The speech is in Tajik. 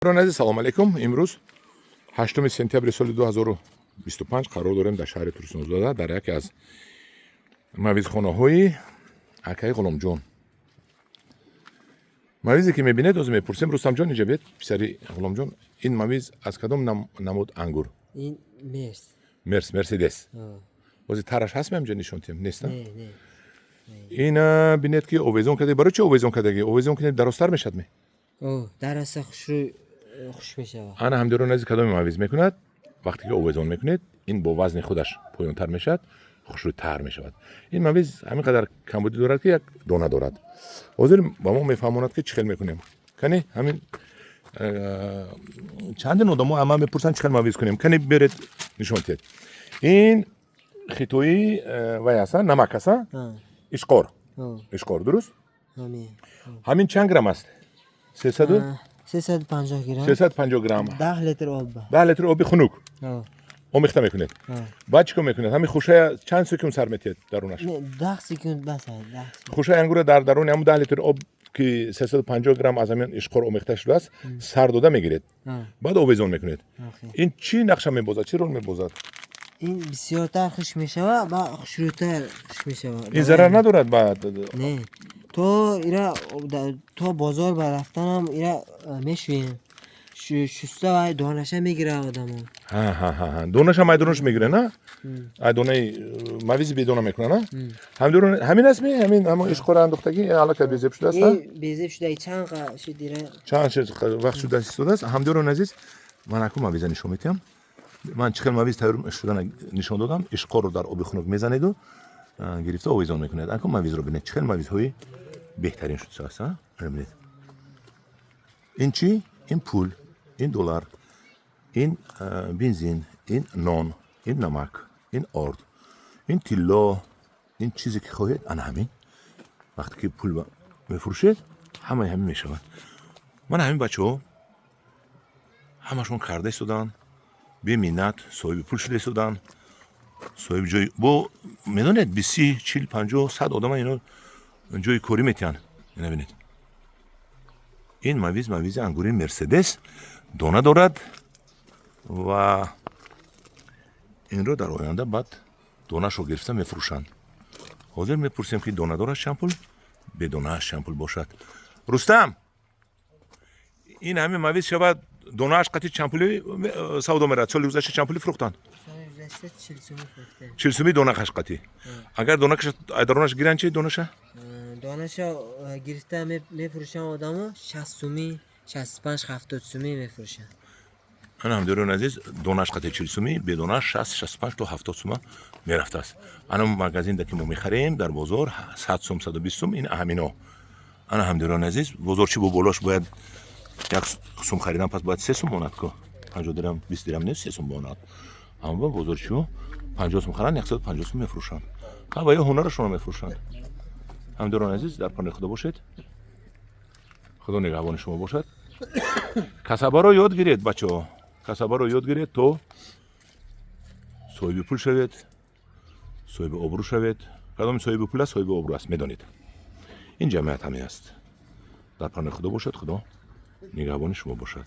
Азиз, салом алейкум. Имрӯз 8 сентябри соли 2025 қарор дорем дар шаҳри Турсунзода, дар яке аз мавизхонаҳои акаи Ғуломҷон. Мавизе, ки мебинед, ҳозир мепурсем. Рустамҷон, инҷа биед, писари Ғуломҷон. Ин мавиз аз кадом намуд ангур? Ин мерс. Мерс, Мерседес. Ҳозир тараш ҳаст, меамҷа нишон тиҳем, нест? Не, не. Ина бинед, ки овезон кардаги. Барои чи овезон кардаги? Овезон кунед, дарозтар мешавад ме? Дароста, хушрӯй, хуш мешавад. Ана, ҳамдиёрони азиз, кадоме мавиз мекунад, вақте ки овезон мекунед, ин бо вазни худаш поёнтар мешавад, хушрӯйтар мешавад. Ин мавиз ҳамин қадар камбудӣ дорад, ки як дона дорад. Ҳозир ба мо мефаҳмонад, ки чӣ хел мекунем. Кани, ҳамин чандин одамо ама мепурсанд, чӣ хел мавиз кунем. Кани, беред, нишон диҳед. Ин хитоӣ вай аст, намак аст, ишқор. Ишқор, дуруст? Ҳамин чанд грамм аст? Сесаду 350 грамм. 350 грамм. 10 литр об. 10 литр оби хунук омехта мекунед. Баъд чӣ кор мекунед? Ҳамин хушая чанд секунд сар метиҳед дарунаш? 10 секунд бас. Хушаи ангура дар даруни ҳамун 10 литр об, ки 350 грамм аз ҳамин ишқор омехта шудааст, сар дода мегиред, баъд овезон мекунед. Ин чӣ нақша мебозад, чӣ рол мебозад? Ин бисёртар хуш мешавад ва хушрӯйтар хуш мешавад. Ин зарар надорад ба? Не, то ира то бозор ба рафтанам ира мешӯем, шуста ва донаша мегирад одамо. Донаша майдонаш мегирад, на? Ай донаи мавизи бедона мекунад, на? Ҳамин аст ми? Ҳамин ҳамон ишқора андохтагӣ аллакай безеб шудааст? Безеб шуда, чанд шуд ира. Чанд вақт шуда истодааст. Ҳамдиёрони азиз, ман аку мавиза нишон медиҳам. Ман чӣ хел мавиз тайёр шудана нишон додам. Ишқорро дар оби хунук мезанеду гирифта овезон мекунед. Аку мавизро бинед, чӣ хел мавизҳои беҳтарин шудааст. Бинед, ин чӣ? Ин пул, ин доллар, ин бензин, ин нон, ин намак, ин орд, ин тилло, ин чизе, ки хоҳед. Ана ҳамин вақте ки пул мефурӯшед, ҳамаи ҳамин мешавад. Мана ҳамин бачаҳо ҳамашон карда истоданд, беминнат соҳиби пул шуда истоданд, соҳиби ҷои бо медонед, 20, 40, 50, 100 одама ино ҷои корӣ метиҳанд. Ина бинед, ин мавиз, мавизи ангури Мерседес, дона дорад ва инро дар оянда баъд донашро гирифта мефурӯшанд. Ҳозир мепурсем, ки донадораш чанд пул, бедонааш чанд пул бошад. Рустам, ин ҳамин мавиз шавад, донааш қати чанд пули савдо меравад? Соли гузашта чанд пули фурӯхтанд? 40 суми донакаш қати. Агар донакаш даронаш гиранд чи, донаша? Донаша гирифта мефурӯшанд одамо, 60 суми, 65, 70 суми мефурӯшанд. Ана, ҳамдиёрони азиз, донаш қати 40 суми, бедонаш 60, 65 то 70 сума мерафтааст. Ана магазинда, ки мо мехарем дар бозор, 100 сум, 120 сум, ин ҳамино. Ана, ҳамдиёрони азиз, бозорчи бо болош бояд 1 сум харидан, пас бояд 3 сум монад ко, 50 дирам, 20 дирам нест, 3 сум монад. Аммо бозорчиҳо 50 сум харанд, 150 сум мефурӯшанд ва ё ҳунарашонро мефурӯшанд. Ҳамдиёрони азиз, дар паноҳи Худо бошед, Худо нигаҳбони шумо бошад. Касабаро ёд гиред, бачаҳо, касабаро ёд гиред, то соҳиби пул шавед, соҳиби обрӯ шавед. Кадоми соҳиби пул аст, соҳиби обрӯ аст, медонед. Ин ҷамъият ҳамин аст. Дар паноҳи Худо бошад, Худо нигаҳбони шумо бошад.